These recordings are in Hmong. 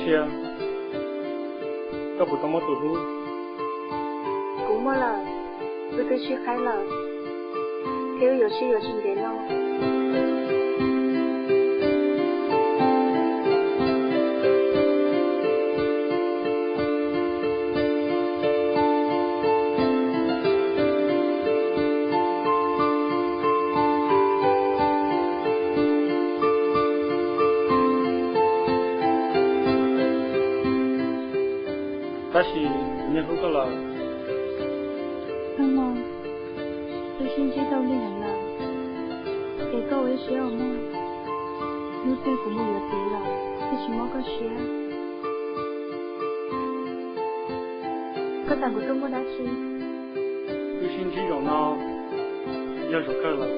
Cia, koj puas tau muaj tus hlub? Kuv muaj lawm, wb twb sib qhaib lawm, thiab wb yuav sib yuav tsis ntev no. Tab sis kuv yeej hlub koj lawm. Hnub no twb sib ntsib tau lig heev lawm, es koj ua ib siab ua mog. Hnub twg kuv mus yuav txiv lawm thiaj tsis mob koj siab. Koj xav kuv tuaj muaj dab tsi? Wb sib ntsib zaum no yog zaum kawg lawm.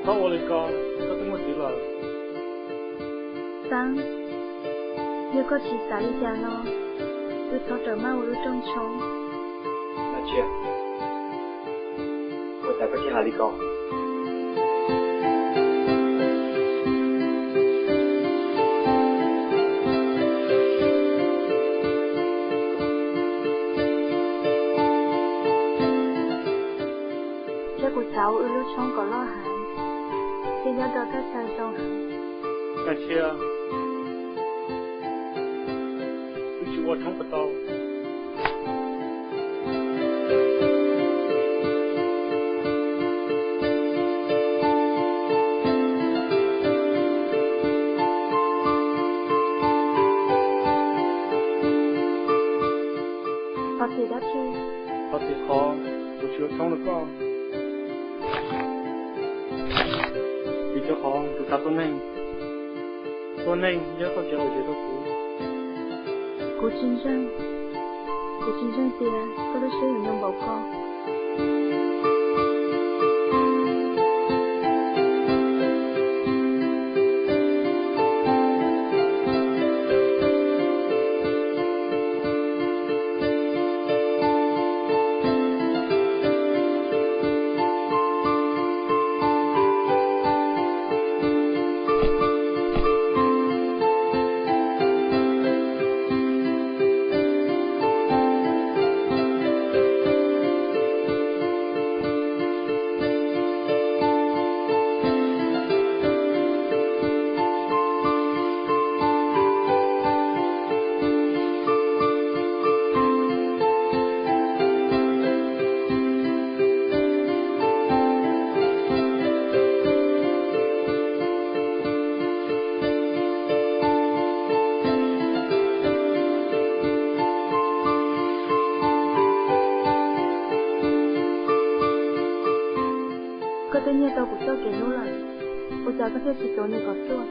Txhob ua li ko, koj twb muaj txiv lawm. Xab, yog koj tsis xav li cas no, wb txhob rawm maj ua lub rooj tshoob. Ua cas koj thiaj hais li ko? Thiab kuv xav ua wb lub tshoob kom loj heev, thiab nyob rau thaj chaw zoo heev. Wb tsis ua tshoob puas tau? Thov txim dab tsi? Thov txim qhov kuv tsis ua tshoob rau koj, vim rau qhov kuv xav tua neeg. Tua neeg yog koj kev lom zem rau kuv. Kuv tsis ntseeg, kuv tsis ntseeg tias koj lub siab yuav nyuaj npaum ko. Koj twb nyiag tau kuv txoj kev hlub lawm, ua cas koj thiaj tsis tuav nws kom tuaj?